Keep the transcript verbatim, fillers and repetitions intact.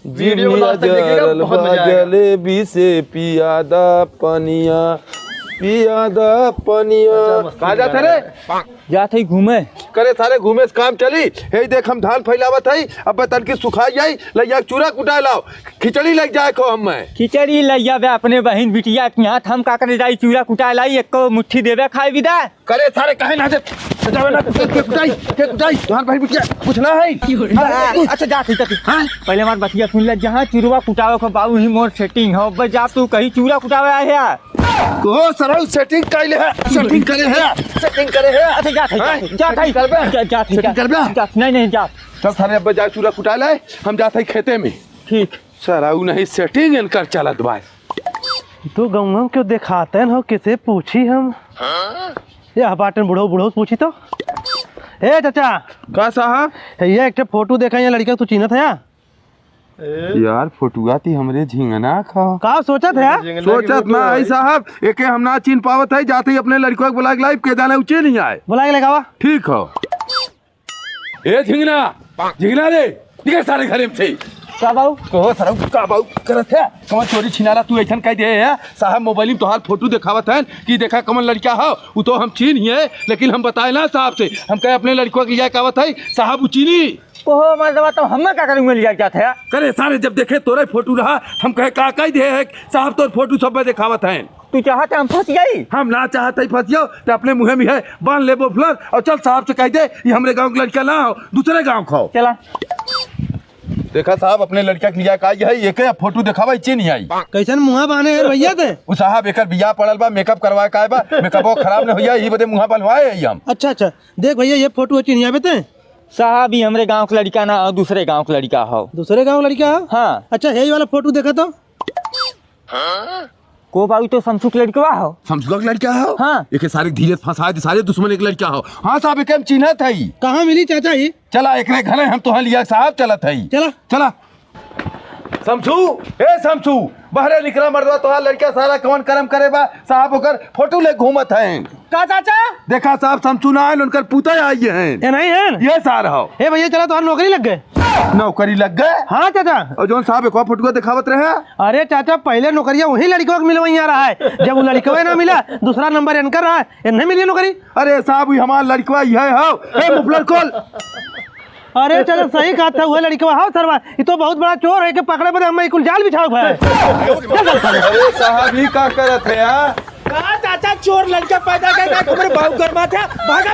video जिमिया last तक देखिएगा, जरल बहुत बा मजा आएगा। जलेबी से पियादा पनिया, पियादा पनिया। अच्छा, मस्ती कहाँ जात है रे? जात है घूमे। करे सारे घूमे से काम चली? हे देख, हम धान फैलावत हई, अब तनकी सुखाई जाई, लइया चूरा कुटाए लाओ, खिचड़ी लग जाए को हम में। खिचड़ी लइया बे अपने बहिन बिटिया के हाथ, हम का करे जाई चूरा कुटाए लाई, एको मुट्ठी देबे खाए बिदा। करे सारे काहे ना दे? सजावे ना, के, के कुटाई, के कुटाई? तोहार भाई बिटिया कुछ ना है। अच्छा, जा, ठीक है, ठीक। हाँ? पहले हमार बतिया सुन ले, जहाँ चूरवा कुटावे को बाबू ही मोर setting हो, बस जा तू कहीं चूरा कुटावे आए है। को सरऊ setting कैले है, setting करे है, setting करे है। अच्छा, जा, ठीक है, हाँ? जा, ठीक। Setting करबे? जा, जा, ठीक है। Setting करबे? जा, नहीं, नहीं, जा। चल सारे, अब जा चूरा कुटा ले, हम जात हई खेते में। ठीक। सरऊ नहीं setting इनकर चलत बा। तो गौवा में क्यों देखाते हो, किसे पूछी हम? ये हपाटन बुढ़ऊ, बुढ़ऊ से पूछी तो। ए चाचा। का साहब? ये एक ठे फोटो देखा, ये लड़का तू चिन्हत है? यार, फोटुआ ती हमरे झिंगना खा। का सोचत है? सोचत ना है साहब, एके हम ना चिन्ह पावत है, जाते ही अपने लड़का के बुला के लाई, के जाने उ चिन्ह ही आए। बुला के लेगावा। ठीक हो। ए झिंगना, झिंगना रे, निकल सारे घरे में से। का बाऊ? कहो सरऊ, का बाऊ करत है? कौन चोरी छिनाला तू ऐसन कह दे है? साहब मोबाइल में तोहार फोटो देखावत है कि देखा कौन लड़का हो, उ तो हम चिन्ह ही है, लेकिन हम बताए ना साहब से, हम कहे अपने लड़का के लिया के आवत है, साहब उ चिन्ही। ओहो मर्दवा, तो हमें का करूँगा लिया के जात है? करे सारे जब देखे तोरे फोटो रहा, हम कहे का कह दे है, साहब तोर फोटो सब में देखावत है। तू चाहत है हम फंस जाई? हम ना चाहत है फंसियो, ते अपने मुँहे में है, बांध ले muffler और चल साहब से कह दे, ये हमरे गाँव के लड़का ना हो, दूसरे गाँव का हो। चला। देखा साहब, अपने लड़का के लिया का आई है, ये के फोटो देखावा, इच्चे नहीं आई। कैसन मुँहा बांधे है भैया ते? उ साहब एकर बियाह पड़ल बा, makeup करवाए का बा, makeupवा खराब न हो जाए, यही बदे मुँहा बनवाए है हम। अच्छा, अच्छा, देख भैया, ये फोटो चिन्हिया बे ते? साहब, ये हमरे गाँव के लड़का ना हो, दूसरे गाँव के लड़का हो। दूसरे गाँव के लड़का हो? हाँ। अच्छा, यही वाला फोटो देखा तो। को बाबू तो समसू के लड़कवा हो। समसुआ के लड़का हो? हाँ। एके सारे धीरे फंसा दे, सारे दुश्मन एक लड़का हो। हाँ साहब, एके हम चिन्हत हई। कहाँ मिली चाचा ही? चला एकरे घरे हम तोहार लिया साहब चलत हई। चला। चला। समसू, ए समसू, बहरे निकरा मर्दवा, तोहार लड़का साला कौन करम करे बा, साहब ओकर फोटो ले घूमत हैं। का चाचा? देखा साहब, समसू ना आए, उनकर पुता आई हैं। ये नहीं है? ये सार हो। ए भैया, चला तोहार नौकरी लग गए। नौकरी लग गए? हाँ चाचा। और जौन साहब एक और फोटो दिखावत रहे। अरे चाचा, पहले नौकरिया वही लड़कवा के मिलवैया रहा है, जब वो लड़कवा ना मिला, दूसरा नंबर इनकर रहा है, इन्हें मिली नौकरी। अरे साहब, ये हमार लड़कवा ही है, हो। ए, muffler खोल। अरे चलो, सही कहा था, वह लड़कवा, हाँ सरवा, ये तो बहुत बड़ा चोर है कि पकड़े बदे हमें कुल जाल बिछाओ भाई। अरे साहब, ये का करत है यार? का चाचा, चोर लड़का पैदा कर, का तुम्हारे बाबू कर बात है, भागा।